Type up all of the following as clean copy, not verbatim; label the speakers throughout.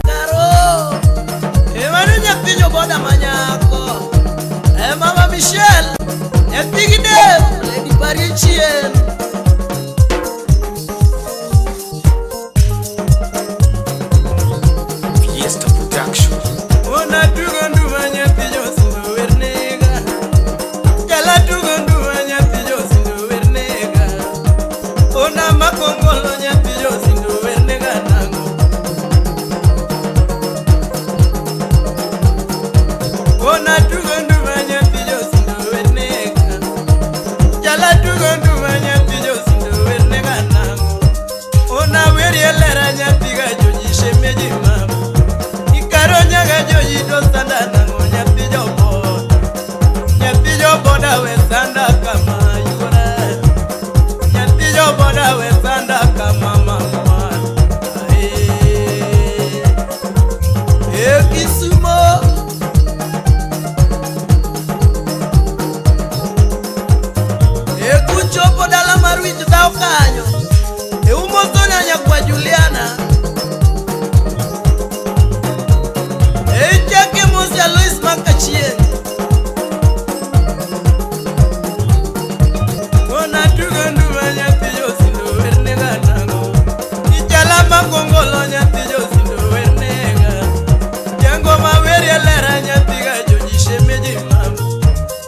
Speaker 1: Karo. Emano nyathi joboda manyako. E mama Michelle. Nyathi gi Dave, Lady Parie chien.
Speaker 2: Fiesta Production.
Speaker 1: Ona tugo nduma nyathi josindo wer nega. Jala tugo nduma nyathi josindo wer nega. Ona makongolo nyathi josindo wer nega nango. Ona tugo nduma nyathi josindo wer nega. Jala tugo nduma nyathi josindo wer nega nango. Ona werie lera nyathi ga joji shemeji mama. Ikaro nyaga joji to sanda nango nyathi joboda. Nyathi joboda we sanda kama yuora. Nyathi joboda we sanda kama mama. Ae. E Kisumo. E kuchopo dala mar winj dhaw kanyo. E umoso nyanya kwa Juliana. E chake mos ya Lois Makachien. Ona tugo nduma nyathi josindo wer nega nango. Ichala makongolo nyathi josindo wer nega. Jango mawerie lera nyathi ga joji shemeji mama.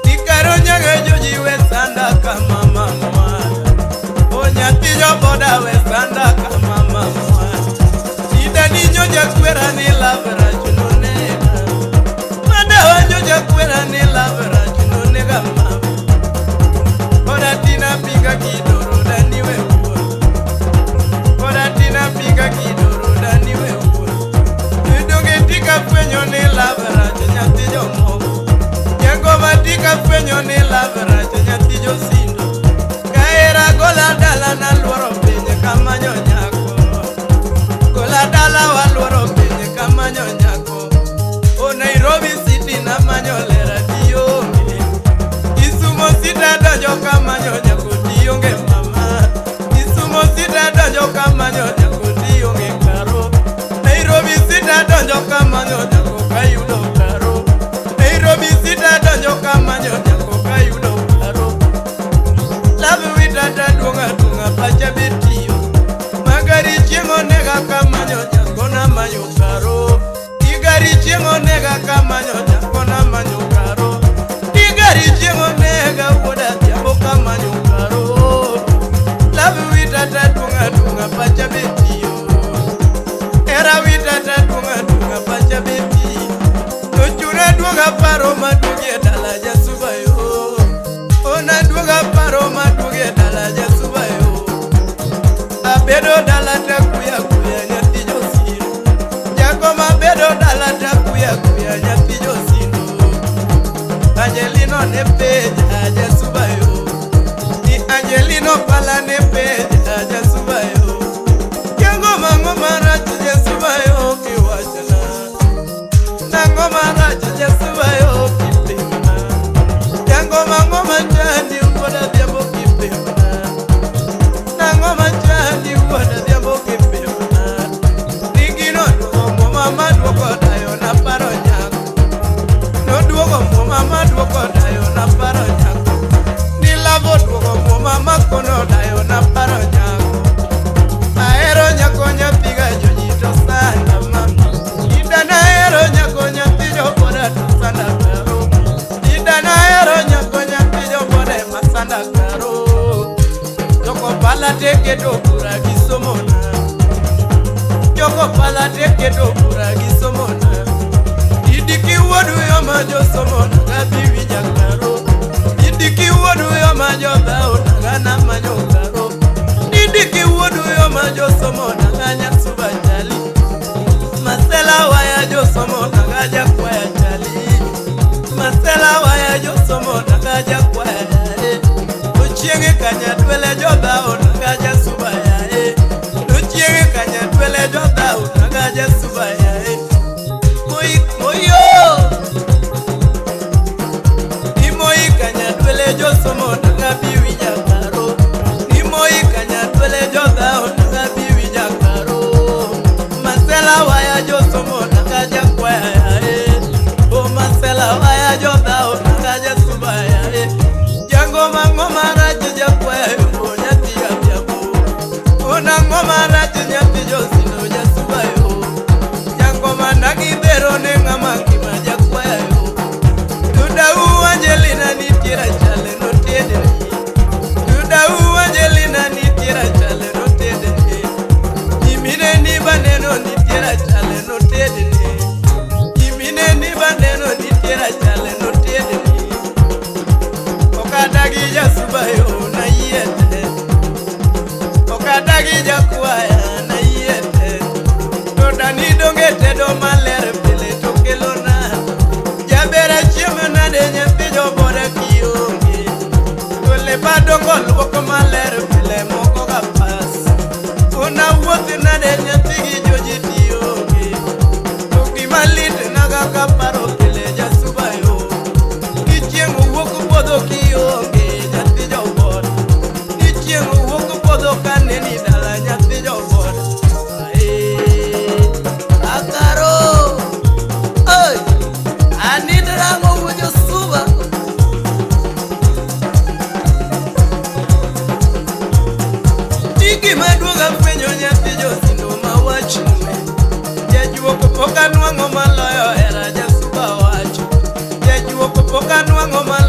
Speaker 1: Ikaro nyaga joji we sanda kama mama. O nyathi joboda we sanda kama mama. Idani nyoja kwera ni lavra chuno nega. Madawa nyoja kwera ni lavra chuno nega mama. Koda tina piga kidoro dani we wuon. Koda tina piga kidoro dani we wuon. Idonge tika fwenyo ni lavra nyathi jomoko. Jango matika fwenyo ni lavra nyathi josindo. Kaera gola dala na luoro piny kamanyo nyako. Gola dala waluoro piny kamanyo nyako. O Nairobi City namanyo lera dionge. Kisumo City adonjo kamanyo nyako dionge mama. Kisumo City adonjo kamanyo nyako dionge karo. Nairobi City adonjo kamanyo nyako kayudo karo. Nairobi City adonjo kamanyo nyako kayudo karo. Love witata duonga duonga pacha betiyo. Magari chieng' onega kamanyo nyako namanyo karo. Igari chieng' onega kamanyo nyako namanyo karo. Igari chieng' onega wuod adhiambo kamanyo karo. Love witata duonga duonga pacha betiyo. Era witata duonga duonga pacha betiyo. Tochuna duoga paro maduogi e dala jasuba yo. Ona duoga paro maduogi e dala jasuba yo. Abedo dala takuya kuya nyathi josindo. Jago mabedo dala takuya kuya nyathi josindo. Angelino ne penja jasuba yo. Ni Angelino pala ne penja jasuba yo. Jango mango marach jasuba yo kiwachna. Nango marach jasuba yo kipimna. Jango mango machandi wuod adhiambo kipimna. Nango machandi wuod adhiambo kipimna. Nigino duogo muma maduoko dayo naparo nyako. Noduogo muma maduoko dayo naparo nyako. Nilavo duogo muma makono dayo naparo nyako. Ahero nyako nyathi ga joji to sanda mama. Idana ahero nyako nyathi joboda to sanda karo. Idana ahero nyako nyathi joboda ema sanda karo. Joko pala teke to bura gi somona. Joko pala teke to bura gi somona. Idiki wuod uyoma josomona gadhi winja karo. Idiki wuod uyoma jodhaona gana manyo karo. Idiki wuod uyoma josomona ganya suba chali. Masela waya josomona gaja kwaya chali. Masela waya josomona gaja kwaya eh. Ochienge kanya dwele jodhaona gaja suba ya eh. Ochienge kanya dwele jodhaona gaja suba ya eh. Moi moyo. Imoi kanya dwele josomona gabi winja karo. Imoi Jodongo luoko maler pile moko ga pas. Una wuoth nade nyathi gi joji tionge. To gima lit naga kaparo pile jasuba yo. Ni chieng' owuok puodho kionge nyathi jobot. Ni chieng' owuok puodho kaneni dala nyathi jobot. Ae, akaro. Oi, anind rang'o wuo josuba. Gima duoga penjo nyathi josindo mawachne. Jajuok pok anwang'o maloyo hera jasuba wacho. Jajuok pok anwang'o maloyo